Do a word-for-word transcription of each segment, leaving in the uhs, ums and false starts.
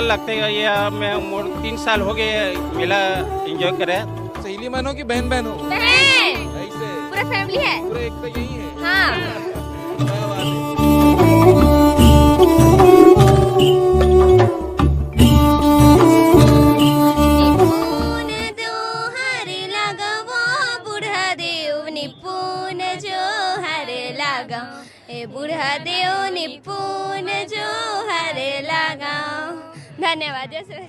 लगथे। ये मैं मोर तीन साल हो गए मेला एंजॉय करे। सहेली मन हो कि बहन बहन हो? बहन। ऐसे? पूरा फैमिली है। पूरा एक तो यही है। हाँ। क्या बात है। निपुण जोहर लगावा बूढ़ा देव, निपुण जोहर लगावा। ए बूढ़ा देव निपुण जोहर लगाओ। धन्यवाद। जय श्री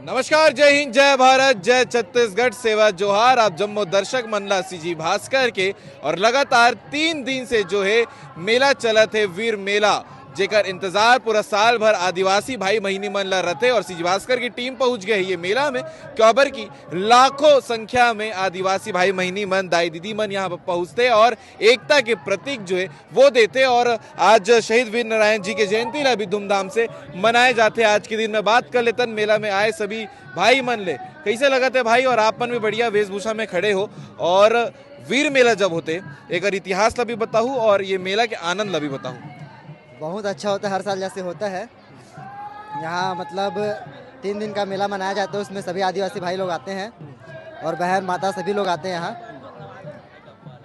नमस्कार, जय हिंद, जय भारत, जय छत्तीसगढ़, सेवा जोहार। आप जम्मो दर्शक मन ला सीजी भास्कर के, और लगातार तीन दिन से जो है मेला चलत है, वीर मेला, जेकर इंतजार पूरा साल भर आदिवासी भाई बहिनी मन ला रथे, और सीजी भास्कर की टीम पहुंच गई है ये मेला में, काबर कि लाखों संख्या में आदिवासी भाई बहिनी मन, दाई दीदी मन यहाँ पर पहुंचते और एकता के प्रतीक जो है वो देथे। और आज शहीद वीर नारायण जी के जयंती ला भी धूमधाम से मनाए जाथे। आज के दिन में बात कर लेतन मेला में आए सभी भाई मन ले, कैसे लगत है भाई? और आप मन भी बढ़िया वेशभूषा में खड़े हो, और वीर मेला जब होथे, एकर इतिहास ला भी बताहू और ये मेला के आनंद ला भी बताहू। बहुत अच्छा होता है, हर साल जैसे होता है यहाँ। मतलब, तीन दिन का मेला मनाया जाता है, उसमें सभी आदिवासी भाई लोग आते हैं और बहन माता सभी लोग आते हैं यहाँ।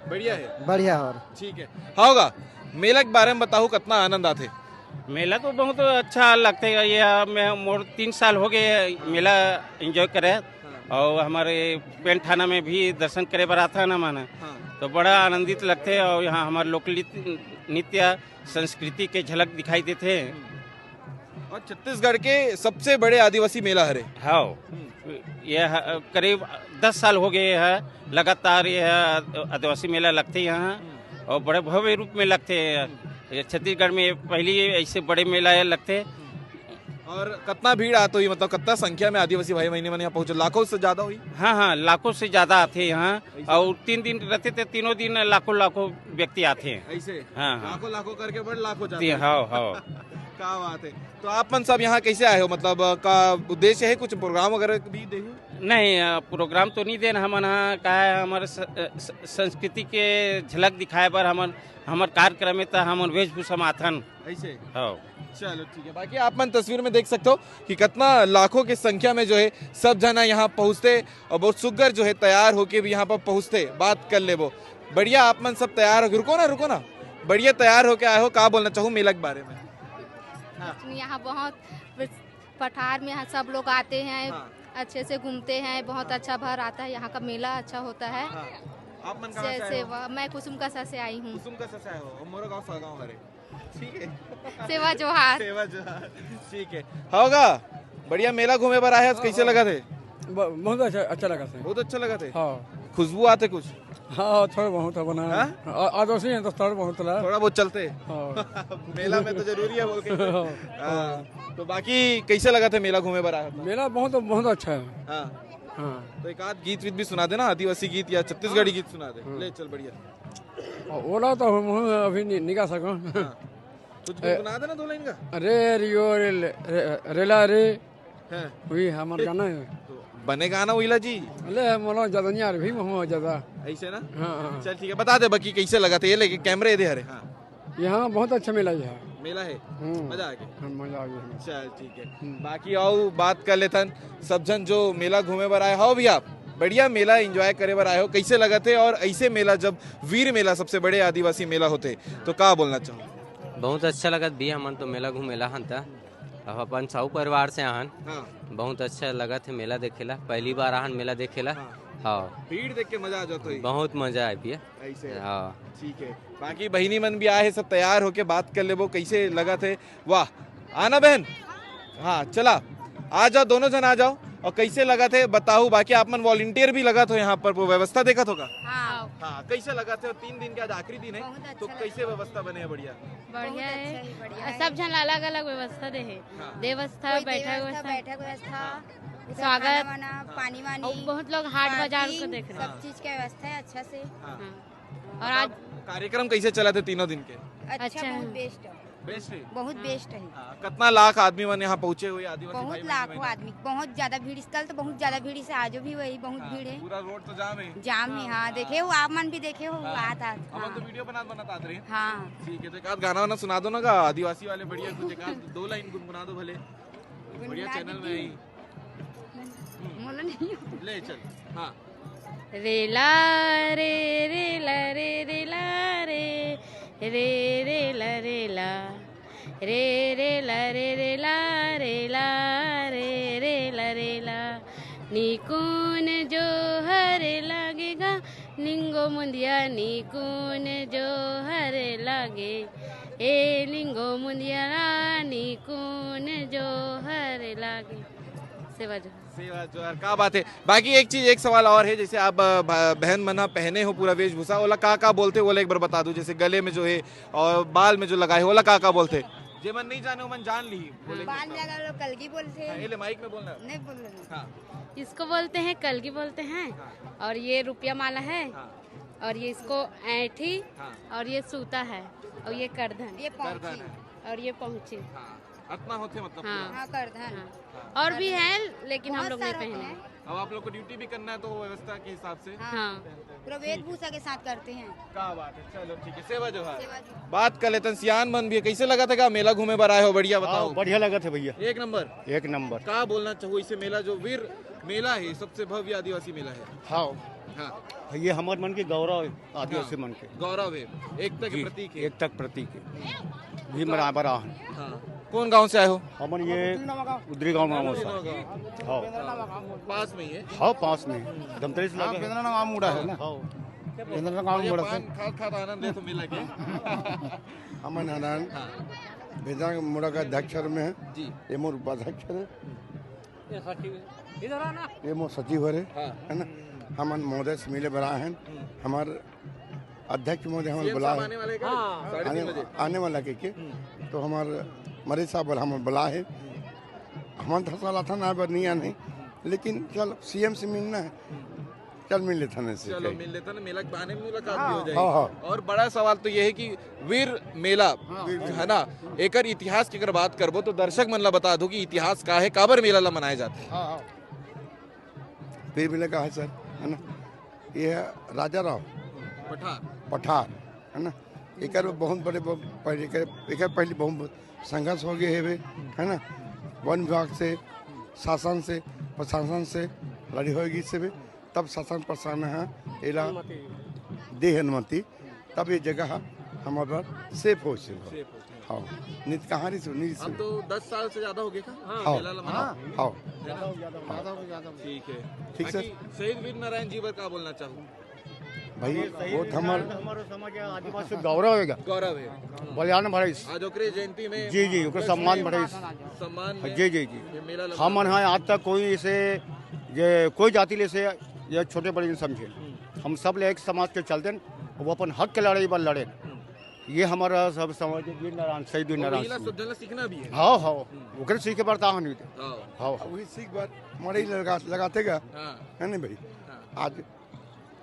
बढ़िया है। बढ़िया। और ठीक है, हाँ होगा। मेला के बारे में बताहू, कितना आनंद आथे? मेला तो बहुत अच्छा लगथे। ये मैं मोर तीन साल हो गए मेला एंजॉय करे, और हमारे पेंट थाना में भी दर्शन करे बर आथन हमन, हाँ। तो बड़ा आनंदित लगथे। और यहाँ हमारे लोक नृत्य, नृत्य संस्कृति के झलक दिखाई देथे। और छत्तीसगढ़ के सबसे बड़े आदिवासी मेला हरे। हाँ, हम्म। ये ह-, करीब दस साल हो गए हैं लगातार ये ह-, आदिवासी मेला लगथे यहाँ, हम्म। और बड़े भव्य रूप में लगथे। हम्म। ये छत्तीसगढ़ में पहली ऐसे बड़े मेला ये लगथे। हम्म। और कितना भीड़ आत होही, मतलब कितना संख्या में आदिवासी भाई बहिनी मन यहाँ पहुँचे? लाखों से ज्यादा होही? हाँ, हाँ, लाखों से ज्यादा आथे यहाँ। ऐसे? और तीन दिन रहथे तो तीनों दिन लाखों लाखों व्यक्ति आथे। ऐसे? हाँ, हाँ। लाखों लाखों करके बड़ लाखों जाथे। हाँ, हाँ। क्या बात है। तो आप मन सब यहाँ कैसे आए हो, मतलब का उद्देश्य है, कुछ प्रोग्राम वगैरह भी देहू? नहीं, अ, प्रोग्राम तो नहीं देन हमन ह, का है, हमर स-, अ, स-, संस्कृति के झलक दिखाए बर हमन, हमर कार्यक्रम में त हमन वेशभूषा में आथन। ऐसे? हाँ। चलो ठीक है, बाकी आप मन तस्वीर में देख सकते हो कि कितना लाखों की संख्या में जो है सब जना यहाँ पहुँचते और बहुत सुग्घर जो है तैयार होके भी यहाँ पर पहुँचते। बात कर लेबो। बढ़िया, आप मन सब तैयार हो, रुको ना, रुको ना, बढ़िया तैयार होके आए हो, का बोलना चाहू मेला के बारे में? हाँ। यहाँ बहुत पठार में यहाँ सब लोग आते हैं, हाँ। अच्छे से घूमते हैं, बहुत अच्छा भर आता है, यहाँ का मेला अच्छा होता है। हाँ। आप मन कहाँ से आए हो? सेवा, मैं कुसुम कसा से आई हूँ। कुसुम कसा से आए हो? मोरो गाँव सागांव हरे। ठीक है। सेवा जोहार। सेवा जोहार। ठीक है। होगा। बढ़िया मेला घूमे बर आए, आज कैसे लगा थे? ब-, बहुत अच्छा, अच्छा लगा थे। बहुत अच्छा लगा थे? हाँ। खुशबू आते कुछ? हाँ, थोड़ा बहुत है बना। हाँ? आ-, आदिवासी हैं तो थोड़ा बहुत ला। थोड़ा बहुत चलते? हाँ। मेला में तो जरूरी है बोल के। हाँ। हाँ। तो बाकी कैसे लगा थे मेला घूमे बर आए हो? मेला बहुत, बहुत अच्छा है। हाँ। हाँ। तो एक आध गीत वीत भी सुना देना, आदिवासी गीत या छत्तीसगढ़ी गीत सुना दे। हाँ। ले चल, बढ़िया। आ, ओला तो हम, हम अभी नि-, निकाल सकूँ। हाँ। कुछ ए, गुनगुना देना दो लाइन का। अरे रियो रे, रे, रेला रे, हाँ। वही हमार गाना है। तो बने गाना वहीला जी। अरे मोला ज्यादा नहीं आ रही, भी मोह ज्यादा। ऐसे ना? हाँ, हाँ। चल ठीक है, बता दे बाकी कैसे लगा था ये लेके कैमरे दे हरे। हाँ। यहाँ बहुत अच्छा मेला है। मेला है? हम्म। मजा आ गया? हाँ, मजा आ गया। चल ठीक है। हम्म। बाकी आओ बात कर लेथन, सब जन जो मेला घूमे बर आए हो भैया, बढ़िया मेला एंजॉय करे बर आए हो, कैसे लगा थे? और ऐसे मेला जब वीर मेला सबसे बड़े आदिवासी मेला होते तो का बोलना चाहो? बहुत अच्छा लगत भी हमन तो मेला घूमेला हन त। अब अपन साहू परिवार से आहन। हाँ। बहुत अच्छा लगत है मेला देखेला, पहली बार आहन मेला देखेला। हाँ। हाँ। भीड़ देख के मजा आ जाता है। बहुत मजा आए भैया। ऐसे? हाँ। ठीक है, बाकी बहिनी मन भी आए हैं, सब तैयार होके बात कर लेबो, कैसे लगत है? वाह, आना बहन। हाँ, चला, आ जाओ, दोनों जन आ जाओ। और कैसे लगत है बताओ, बाकी आप मन वॉलंटियर भी लगत हो यहाँ पर, वो व्यवस्था देखत होगा? हाँ। हाँ, कैसे लगत है? तीन दिन के आज आखिरी दिन है, बहुत अच्छा तो लगा। कैसे व्यवस्था बने है? बढ़िया। बढ़िया बहुत है। अच्छा ही बढ़िया है। सब झन ला अलग-अलग व्यवस्था दे हे। हाँ। देवस्था, कोई बैठक देवस्था, व्यवस्था, बैठक व्यवस्था, हाँ। उधर स्वागत। खाना वाना, हाँ। पानी वानी, और बहुत लोग हाट बाजार parking, को देख रहे हैं। सब चीज का व्यवस्था है अच्छा से। हाँ। हाँ। और आज मतलब कार्यक्रम कैसे चला थे तीनों दिन के? अच्छा, अच्छा। बहुत बेस्ट है। बेस्ट है? बहुत हाँ। बेस्ट है। हाँ, कितना लाख आदमी मन यहाँ पहुँचे हुए आदिवासी बहुत भाई बहन लाखों मन? आदमी, बहुत ज्यादा भीड़। इस साल तो बहुत ज्यादा भीड़, इस आजो भी वही बहुत हाँ, भीड़ है। पूरा रोड तो जाम है। जाम है, हाँ, हाँ। देखे हो, आप मन भी देखे हो, हाँ। आता, अपन हाँ। तो वीडियो बनात बनात आत रहे हैं। हाँ। ठीक है, तो एक आध गाना वाना सुना दो ना का, आदिवासी वाले बढ़िया कुछ एक आध दो लाइन गुनगुना दो भले। बढ़िया चैनल में आई। मोला नहीं। ले चल। हाँ। रेला रे, रेला रे, रेला रे, रे रेला रेला, रे रेला रे, रेला रेला रे, रेला रेला। निकुन जो हर लागेगा, निंगो मुंदिया निकुन जो हर लागे, ए निंगो मुंदिया निकुन जो हर लागे। सेवा जो सेवा जोहार, का बात है। बाकी एक चीज, एक सवाल और है, जैसे आप, अ, भ-, बहन मन ह पहने हो पूरा वेशभूषा, ओला का का बोलथे, ओला एक बार बता दो, जैसे गले में जो है और बाल में जो लगाए हो, ओला का का बोलथे? जे मन नहीं जाने, ओमन जान ली, बोले। बाल में अगर लोग कलगी बोलते हैं। हाँ, ये ले, माइक में बोलना। नहीं बोल रहे। हाँ। इसको बोलते हैं कलगी बोलते हैं, हाँ। और ये रुपया माला है, हाँ। और ये इसको ऐंठी, हाँ। और ये सूता है, और ये करधन, ये पहुंची। करधन है। और ये पहुंची। हाँ। अतना होथे मतलब हाँ। पूरा। हाँ, करधन। हाँ। हाँ। और भी हैं, लेकिन हम बहुत लोग नहीं सारा पहने। होता है। अब आप लोग को ड्यूटी भी करना है, तो वो व्यवस्था के हिसाब से। हाँ। हाँ। पूरा वेशभूषा के साथ करते हैं। क्या बात है, चलो ठीक है, सेवा जोहार। सेवा जोहार। बात कर लेते हैं, सियान मन भी है। कैसे लगा था, का मेला घूमे बर आए हो? बढ़िया बताओ। हाँ, बढ़िया लगा था भैया। एक नंबर। एक नंबर। का बोलना चाहो, इसे मेला जो वीर मेला है, सबसे भव्य आदिवासी मेला है। हाँ। हाँ। ये हमारे मन के गौरव है, आदिवासी हाँ। मन के। गौरव है, एकता के जी, प्रतीक है। एकता के प्रतीक है। भीम राय बराह। हाँ। कौन गांव से आए हो? हमन ये उदरी गांव में, उदरी गांव। हाँ। पास में ही है। हाँ, पास में। धमतरी से लगे। बेंद्रा गांव मुड़ा है ना? हाँ। बेंद्रा गांव और ये मुड़ा से। पान खा, खा आनंद ले तो मिला के। हमन हनन हाँ। बेंद्रा मुड़ा का अध्यक्ष में है। जी। ये मोर उपाध्यक्ष है। ये सचिव है। इधर आ ना। ये मोर सचिव हरे, हाँ। है ना? हमन महोदय से मिले बर आए हैं। हम्म। हमार अध्यक्ष महोदय हमन सीएम बुलाए साहब हैं। आने वाले हैं क्या? हाँ। साढ़े तीन आने, बजे। आने वाला के, के? हम्म। तो हमार मरीज साहब बोला, हमन बुलाए हैं। हम्म। हमन तो साल आता ना, बर नहीं आने, लेकिन चल सीएम से मिलना है। हम्म। चल मिल लेथन ऐसे चलो, कहीं। मिल लेथन, मेला के बहाने मुलाकात भी हो जाएगी। हाँ, हाँ। और बड़ा सवाल तो ये है कि वीर मेला, हाँ। है ना, एकर इतिहास की अगर बात करबो तो दर्शक मन ला बता दो कि इतिहास का है, काबर मेला ला मनाया जाता है। हाँ, हाँ। वीर मेला का है सर, है ना, ये है राजा राव पठार। पठार, है ना, एकर बहुत बड़े ब-, पहले, एकर, एकर पहले बहुत संघर्ष हो गए है, है ना, वन विभाग से, शासन से, प्रशासन से लड़ी होगी से भी। तब शासन प्रशासन ह एला दे अनुमति, तब ये जगह ह हमर बर सेफ हो से। सेफ हो से। हाँ, नहीं तो कहाँ रही सु, नहीं अब सु। तो दस साल से ज्यादा हो गया का? हाँ। मेला ला मनाओ। हाँ। है ना? ठीक है। ठीक सर। बाकी शहीद वीर नारायण जी पर का बोलना चाहूँ? भाई, वो तो हमर हमारे समाज के आदिवासी गौरव है। गौरव है। बलिदान भराइस। आज ओकरे जयंती में जी, जी, ओकर सम्मान भराइस। सम्मान में जी, जी, जी। ये मेला लगा। हमन ह आज तक कोई इसे, ये कोई जाति ले से या छोटे बड़े नहीं समझे। हम्म। हम सब ले एक समाज के चलते हैं, वो अपन हक के लड़ाई बर लड़े। हम्म। ये हमारा सब समाज वीर नारायण, शहीद वीर और नारायण महिला सिंह। सब जन ला सीखना भी है। हाँ, हाँ। हम्म। ओकरे सीखे बर ताहन भी। हाँ। हाँ, हाँ। वही सीख बात मड़ई लगा, लगाते गा। हाँ। है नहीं भाई? हाँ। आज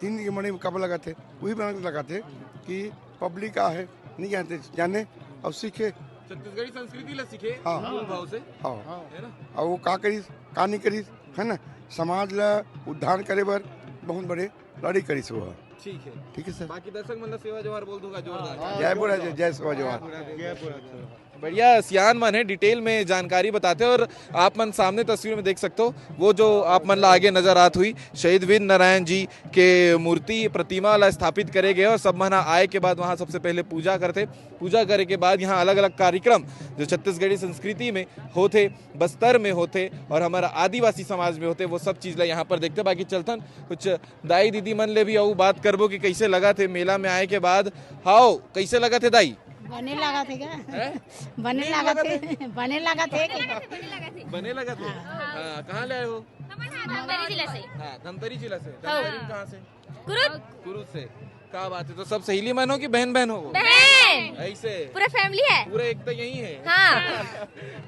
तीन दिन के मड़ई में कब लगाते? वही बना के लगाते कि पब्लिक का है, नहीं जानते, जाने और सीखे। छत्तीसगढ़ी संस्कृति ला सीखे, हाँ। मूल भाव से। हाँ। है ना? और वो का करिस, का नहीं करिस, है ना? समाज ला उद्धार करे बर बहुत बड़े लड़ाई करिस वो। ठीक है। ठीक है सर। बाकी दर्शक मन ला सेवा जोहार बोल दूंगा जोरदार। हाँ, जय बुरा, जय, जय सेवा जोहार। जय बुरा। बढ़िया सियान मन है, डिटेल में जानकारी बताते हैं। और आप मन सामने तस्वीर में देख सकते हो, वो जो आप मन ला आगे नजर आत हुई शहीद वीर नारायण जी के मूर्ति, प्रतिमा ला स्थापित करे गए और सब मन आए के बाद वहाँ सबसे पहले पूजा करते। पूजा करे के बाद यहाँ अलग-अलग कार्यक्रम जो छत्तीसगढ़ी संस्कृति में होथे, बस्तर में होथे और हमारा आदिवासी समाज में होथे, वो सब चीज ला यहाँ पर देखते। बाकी चलथन कुछ दाई दीदी मन ले भी अउ बात करबो कि कैसे लगा थे मेला में आए के बाद। हाओ, कैसे लगा थे दाई? बने लगा थे क्या? हैं? बने नहीं लगा लगा थे। थे। बने लगा थे क्या? बने लगा थे। हाँ। हाँ, कहाँ ले आए हो? धमतरी जिला से। हाँ, धमतरी जिला से। हाँ। धमतरी में कहाँ से? कुरुद। कुरुद से। क्या बात है, तो सब सहेली मन हो कि बहन बहन हो? बहन। ऐसे? पूरा फैमिली है। पूरा एक तो यही है। हाँ।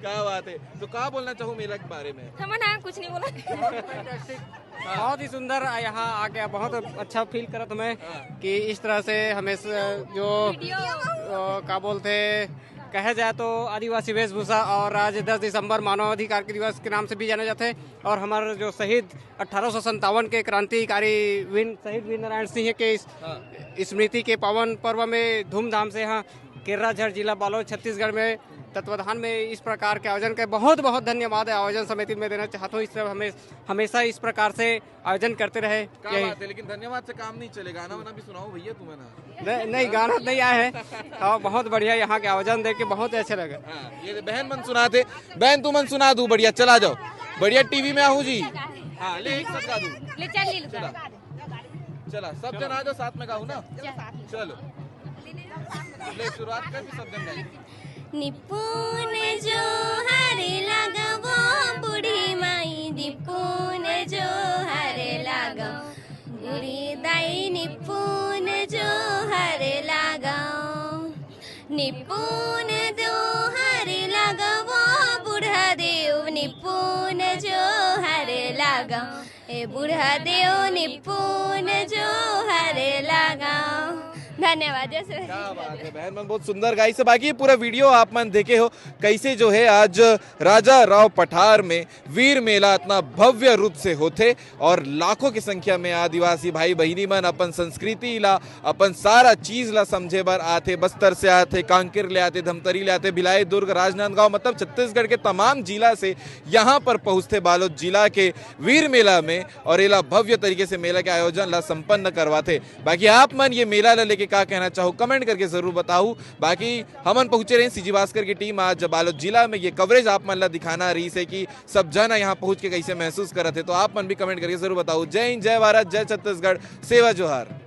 क्या बात है, तो क्या बोलना चाहूँ मेला के बारे में? हमन हाँ कुछ नहीं बोला। हाँ। बहुत ही सुंदर, यहाँ आके बहुत अच्छा फील करत हमें हाँ। कि इस तरह से हमें स-, जो वीडियो। अ, का बोलते, कहे जाए तो आदिवासी वेशभूषा और आज दस दिसंबर मानवाधिकार के दिवस के नाम से भी जाने जाते हैं और हमारे जो शहीद अठारह सौ संतावन के क्रांतिकारी वीर, शहीद वीर नारायण सिंह के इस हाँ। स्मृति के पावन पर्व में धूमधाम से यहाँ केर्राझर, जिला बालोद, छत्तीसगढ़ में तत्वाधान में इस प्रकार के आयोजन के बहुत बहुत धन्यवाद आयोजन समिति में देना चाहता हूँ। इस तरह हमें हमेशा इस प्रकार से आयोजन करते रहे। क्या यही बात है, लेकिन धन्यवाद से काम नहीं चलेगा। गाना वाना भी सुनाओ भैया, तुम्हें ना। नहीं, नहीं, गाना तो नहीं आया है। और बहुत बढ़िया यहाँ के आयोजन देख के बहुत अच्छा लगा। हाँ, ये बहन मन सुनाते, बहन तुमन सुना दू, बढ़िया चला जाओ, बढ़िया टीवी में आहू जी। हाँ, ले एक साथ गा दू। ले चल लीलू गा। चला, सब जन आ जाओ, साथ में गाऊ ना। चलो, ले शुरुआत कर, फिर सब जन गाई। निपुण जोहार लागव बूढ़ी माई, निपुण जोहार लागव बूढ़ी दाई, निपुण जोहार लागव। निपुण जोहार लागव बूढ़ा देव, निपुण जोहार लागव ए बूढ़ा देव, निपुण जोहार लागव। धन्यवाद, जय श्री क्या बात है बहन मन, बहुत सुंदर गाइस। बाकी ये पूरा वीडियो आप मन देखे हो, कैसे जो है आज राजा राव पठार में वीर मेला इतना भव्य रूप से होथे और लाखों की संख्या में आदिवासी भाई बहिनी मन अपन संस्कृति ला, अपन सारा चीज ला समझे बर आथे। बस्तर से आथे, कांकेर ले आथे, धमतरी ले आथे, भिलाई, दुर्ग, राजनांदगांव, मतलब छत्तीसगढ़ के तमाम जिला से यहाँ पर पहुँचथे बालोद जिला के वीर मेला में और एला भव्य तरीके से मेला के आयोजन ला संपन्न करवाथे। बाकी आप मन ये मेला ला लेके का कहना चाहो, कमेंट करके जरूर बताओ। बाकी हमन पहुंचे रहे, सीजी भास्कर की टीम आज बालोद जिला में ये कवरेज आप मन ला दिखाना रहिस हे कि सब जन यहाँ पहुंच के कैसे महसूस करत हे, तो आप मन भी कमेंट करके जरूर बताओ। जय हिंद, जय भारत, जय छत्तीसगढ़, सेवा जोहार।